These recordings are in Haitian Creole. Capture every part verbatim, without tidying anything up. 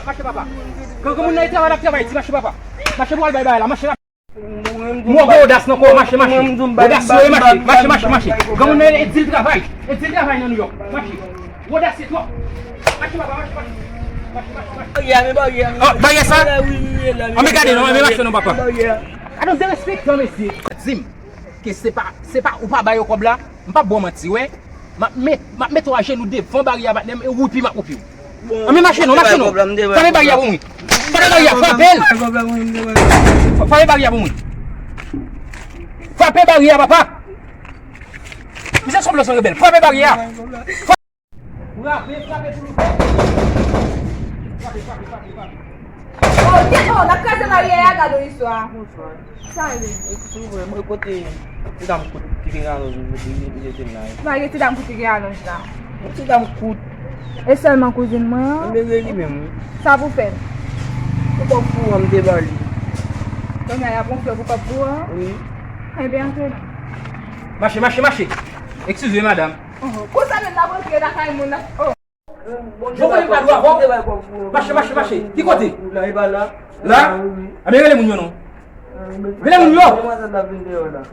Mache papa. Granmoun nan e travay l ap travay, ti mache papa. Mache pou al bay bagay la, mache la. Mwen gen odas nan kò, mache, mache. Odas yo e mache, mache, mache, mache. Granmoun nan e di l travay, e di l travay nan Nouyòk. Mache. Odas se twòp. Mache papa, mache, mache. Mache, mache, mache. Baryè, men baryè. Oh, baryè sa? Anben gade non, anben mache non papa. Gade derespektan mesye. Di m ke se pa, se pa ou pa ba yo kòb la, m p ap ba w manti, wè. M ap met, m ap mete w ajenou devan baryè a, patnè m, e woupi m ap woupi w. Anben mache non, mache non. Frape baryè a pou mwen. Frape baryè a, frape l. Frape baryè a pou mwen. Frape baryè a, papa. Misye se yon blan san rebèl. Frape baryè a. Frape, frape pou nou. Frape, frape, frape, frape. Oh, gen, oh, n ap kraze baryè a, gade yon istwa. Sa ye? Silvouplè, mwen kote ti dam kout ki gen alonj, li, li, li jete m la. Sa ye ti dam kout ki gen alonj la? Yon ti dam kout. E sèlman kouzin mwen an? Mwen rele li menm, wi. Sa pou fè? Pou kòb kouran m te ba li. Kounye a y ap gonfle pou kòb kouran? Wi. Ebyen, antre non. Mache, mache, mache. Eskize, madanm. Oh, konsa menm n ap rantre lakay moun nan. Oh. Joveni pa dwe avè w. Mache, mache, mache. Ki kote? La, e pa la. La? Anben rele moun yo non. Rele moun yo. Demwazèl la vin deyò la.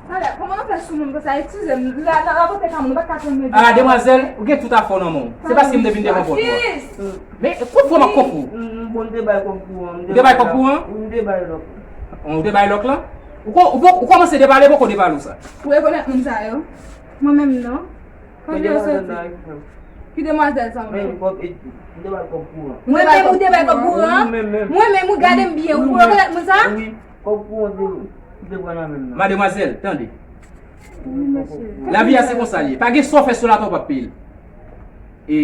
Talè, kòman w fè sou moun konsa? Eskize m, la, la, la pote ka moun, ou pa t ka tann mwen. Ah, demwazèl, ou gen tout afè w nan men w. Se paske m te vin devan pòt ou a. Men, konprann m ap konprann. M, m, bon, m te bay kòb kouran, m te bay kòb kouran? Wi, m te bay lòk. Ou te bay lòk lan? Ou ko-, ou ko-, ou kòmanse depale, poko depale w sa. Ou rekonèt moun sa yo? Mwen menm non. Ki demwazèl sa? Ki demwazèl sa ou menm? Mwen menm ou te bay kòb kouran? Mwen menm ou gade m byen, ou rekonèt moun sa? Wi, kòb kouran te, te pran nan men m nan. Mademwazèl, tande. Wi, mesye. Lavi a se konsa l ye. Pa gen sa w fè sou latè w p ap peye l. E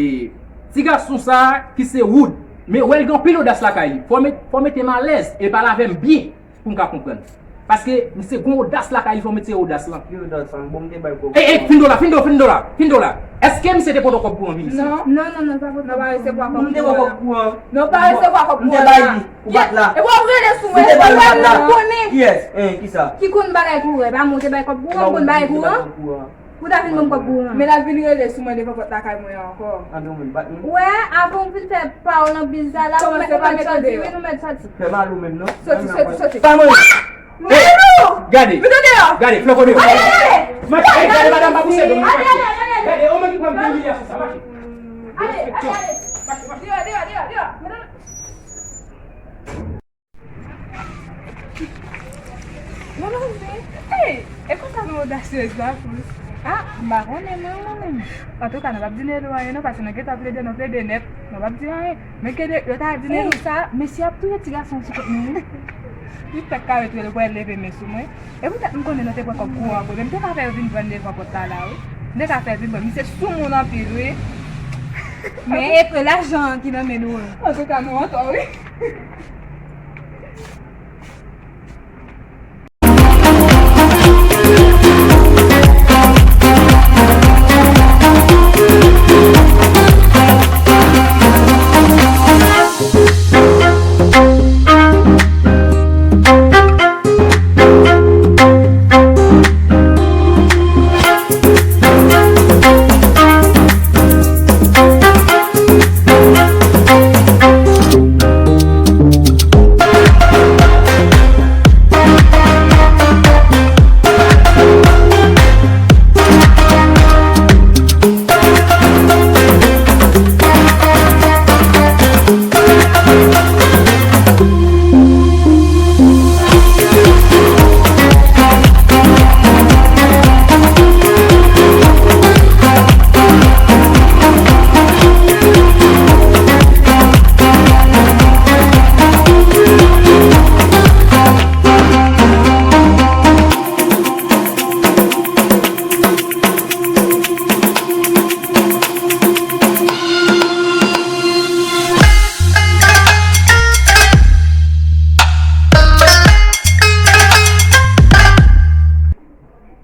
ti gason sa ki se Wood, men wè l gen anpil odas lakay li. Fò w met-, fò w mete m alèz e pale avè m byen. Pou m ka konprann. Paske misye gon odas lakay li, fò m retire odas lan. Ki odas lan? Bon, m te bay kòb. Ey, ey, fin do la, fin do, fin do la, fin do la. Èske misye te pote w kòb kouran vini isit? Non. Non, non, non, pa pote. Non, pa resevwa kòb kouran. M te pran kòb kouran. Non, pa resevwa kòb kouran. M te bay li pou bat la. E w ap rele sou mwen, m te bay li pou bat la. Konnen. Kiyès? Hein, kisa? Ki konn bagay kouran? Pa mwen te bay kòb kouran, m konn bagay kouran. Ou ta vin ban m kòb kouran an. Men l ap vin rele sou mwen devan pòt lakay mwen an ankò. Anben ou menm bat mwen. Wè, avan w vin fè pa w nan biznis la, la, ou mèt sòti, wi, nou mèt sòti. Fè mal ou menm non. Sòti, sòti, sòti. Pa mwen. Hey! Gade. Vin deyò. Gade, Floko deyò. Ale, ale, ale. Mache, gade, madanm pa pouse do. Ale, ale, ale, ale. Gade, ou menm ki pran milyasyon sa, mache. Ale, ale, ale. Mache, mache. Deyò, deyò, deyò, deyò. Madanm. Mwen menm, ey, e konsa nou odasyez la, pous. Ah, m pa konnen mwen, mwen menm. Antouka, nou p ap di Nelo anyen non, paske nou gentan plede, nou plede nèt. Nou p ap di anyen. Men ke de, yo ta di Nelo sa, mesye ap touye ti gason sou kont nou, wi. Li fèk ka retwele pou l leve men sou mwen. E poutèt m konnen nou te pran kòb kouran vre, men m te ka fè yo vin pran devan pòt la la, wi. M te ka fè vin pran, misye sou moun anpil, wi. Men e pre lajan an ki nan men nou an. Antouka, nou antò, wi.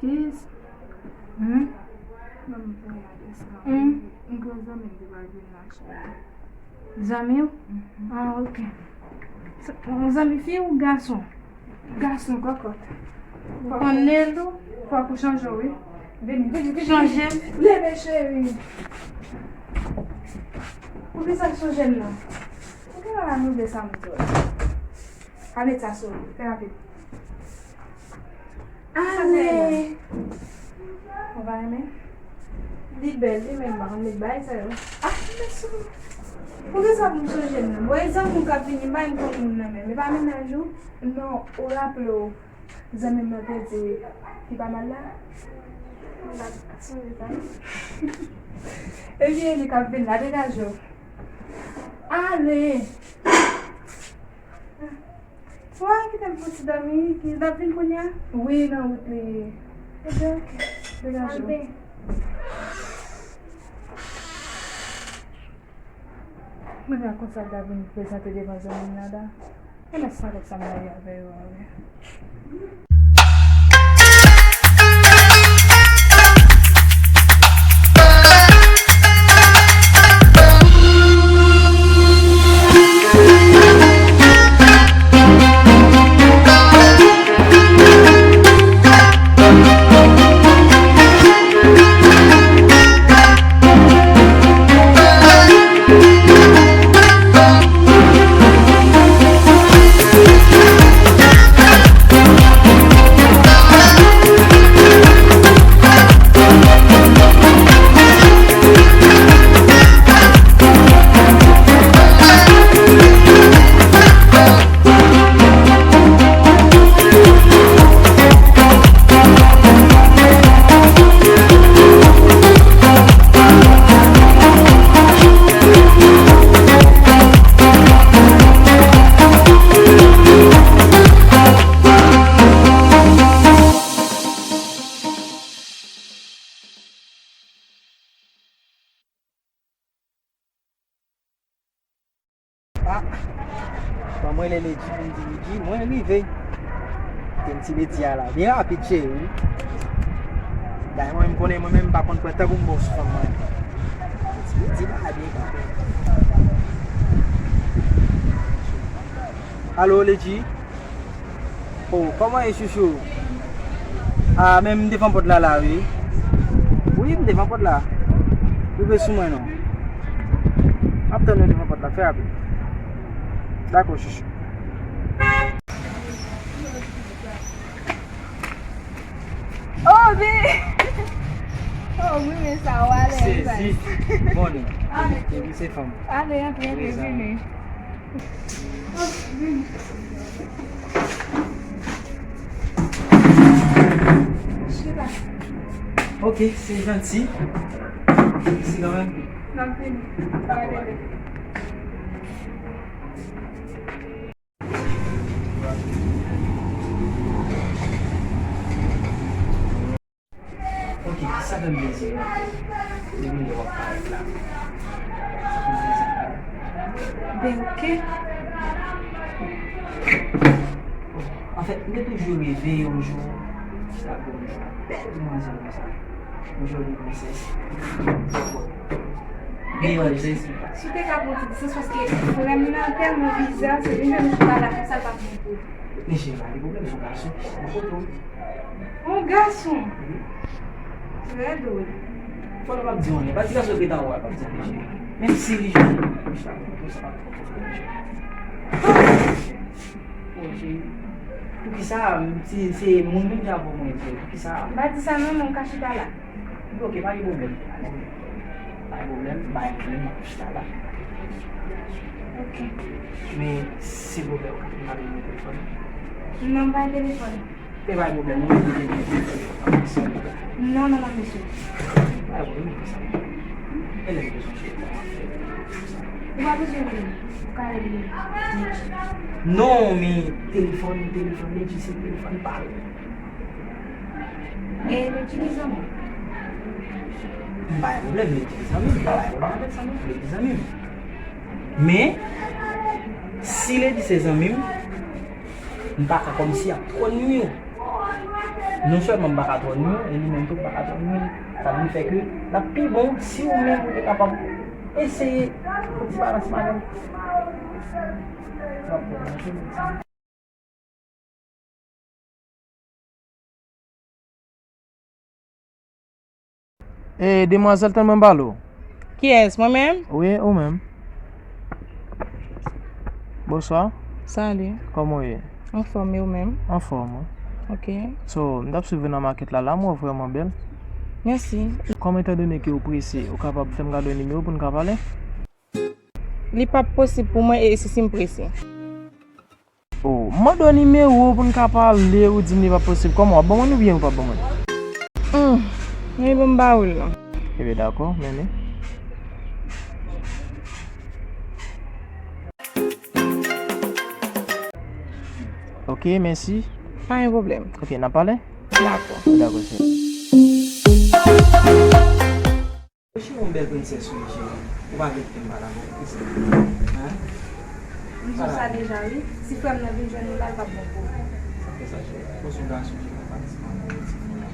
Kiyès? Hmm? Ban m fè yon adrès la. Hmm? Yon gwo zanmi m te pral vin la, cheri. Zanmi w? Mhm. Ah, ok. Zanmi fi ou gason? Gason, kòkòt. Ou konn Nelo? Fòk ou chanje, wi. Vini, vini, vini. Chanje. Leve, cheri. Poukisa sou jèn nan? Poukisa pa ka moude sa m di w la? Ka met sa sou li, fè rapid. Ale! Ou pa renmen? Li bèl, li menm, pa konn met bagay sa yo. Ah, mèsi. Poukisa pou m sou jèn nan? Bon, e zanmi w k ap vini, m pa menm konn moun nan menm. E pa mennaj ou? Non, ou raple w. Zanmi m nan te di ki pa mal la? M pa sonje sa. Ebyen, li k ap vin la, degaje w. Ale! Wa, kite m fouti dòmi, ki l ap vin kounye a? Wi, nan wout li ye. Ebyen, oke. Degaje w. Mwen gen konsa l ta vin prezante devan zanmi m nan da. E lè sa lòt sa m marye avè yo a wi. Ah, bon, mwen rele Lidji, mwen di Lidji, mwen rive. Te m ti Beti a la, byen rapid cheri. Dayè mwen menm konnen mwen menm m pa konn pran tan pou m bon sou fanm mwen. Ti Beti la byen kanpe. Alo, Lidji? Oh, kòman ye, chouchou? Ah, men m devan pòt la, la, wi. Wi, m devan pòt la. Rive sou mwen, non. M ap tann ou devan pòt la, fè rapid. Dakò, chouchou. Oh, bi! Oh, wi, men sa, w alèz. Sezi. Bon, non. Depi se fanm. Ale, antre, antre, vini. Ok, se janti. Mèsi kanmenm. N ap vini. Ok, sa fè m plezi, wi. Depi lè w ap parèt la, sa fè m plezi. Ben, ok. Anfèt, m te toujou reve yon jou, m ta gen yon jou bèl demwazèl konsa. Yon joli prensès. Meyè jès. Si w te ka pran ti distans, paske frè m nan tèlman bizar, se vin jwenn ou chita la konsa, l pa t bon pou ou. Men cheri, pa gen pwoblèm, se yon gason, m kote w. Yon gason? Wi. Trè dwòl. Fò nou p ap di anyen. Pa di gason yo gentan wè, p ap di anyen, cheri. Menm si li jwenn, m chita konn tou sa pa t konn tou sa. Oh, cheri. Poukisa, si se moun menm ki ap voye mwen di, poukisa? M pa di sa non, men w ka chita la. Ok, pa gen pwoblèm. Pa gen pwoblèm, pa gen pwoblèm, m ap chita la. Ok. Men, silvouplè, ou ka fè m pale nan telefòn? Non, m pa gen telefòn. Te bay pwoblèm, non, mwen te gen telefòn. Non, non, non, mesye. Bay pwoblèm, konsa. E lè m bezwen cheri, kòman fè? Ou pa bezwen li. Ou ka rele li. Non, men telefòn, telefòn, li di se telefòn pa l. E li di li zanmi. M pa gen pwoblèm, li di li zanmi m. M pa gen pwoblèm avèk sa, non, li di zanmi m. Men, si li di se zanmi m, m pa ka kòmsi ap twò nwi w. Non sèlman m pa ka twò nwi w, e li menm tou m pa ka twò nwi l. Sa vin fè ke l ap pi bon si ou menm ou te kapab eseye fè yon ti balans madanm. E, demwazèl, tann mwen pale w. Kiyès, mwen menm? Wi, ou menm. Bonswa. Salut. Kòman w ye? Anfòm, e ou menm? Anfòm, wi. Ok. So, m t ap swiv ou nan makèt la, la m wè w vrèman bèl. Mèsi. Kòm etandone ke ou prese, ou kapab fè m kado nimewo pou n ka pale? Li p ap posib pou mwen e si, si m prese. Oh, m mande w nimewo pou n ka pale, ou di m li p ap posib. Kòman, w ap ban mwen oubyen ou p ap ban mwen? Hmm, men bon, m ba ou l non. Ebyen, dakò, men li. Ok, mèsi. Pa gen pwoblèm. Ok, n ap pale? Dakò. Dakò, cheri. Cheri, yon bèl prensès ou ye, cheri. Ou pa gen tan pale avè m, prensès. Hein? M di w sa deja, wi. Si frè m nan vin jwenn ou la, l p ap bon pou ou. Sa fè sa, cheri. Fò se yon gason ki ka pale ansanm avè w, ti fi la.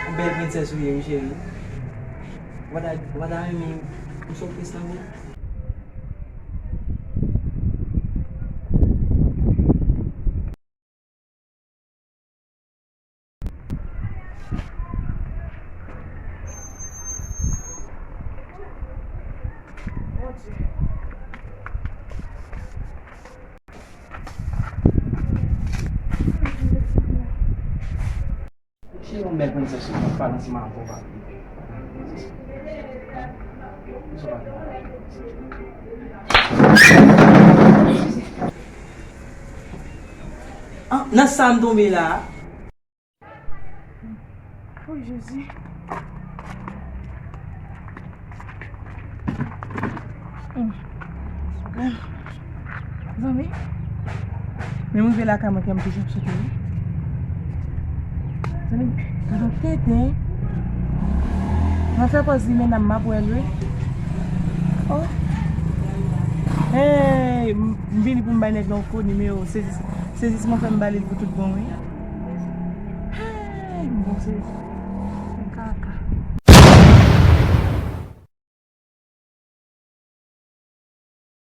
Yon bèl prensès ou ye, wi, cheri. Ou pa ta, ou pa ta renmen yon sòt prensès tankou? Cheri, yon bèl prensès, ou pa pale ansanm avè w, pa. Ah, nan sa m tonbe la. Oh, Jezi. Hmm. Ah. Zanmi, men m rive lakay mwen, kè m toujou ap sote, wi. Zanmi, gade yon tenten. Mwen fè pòz li, men nan m ap wè l, wi. Oh. Hey, m, m vini pou m bay nèg la yon fo nimewo. Sezis-, sezisman fè m ba li l pou tout bon, wi. Hey, m bon sezi.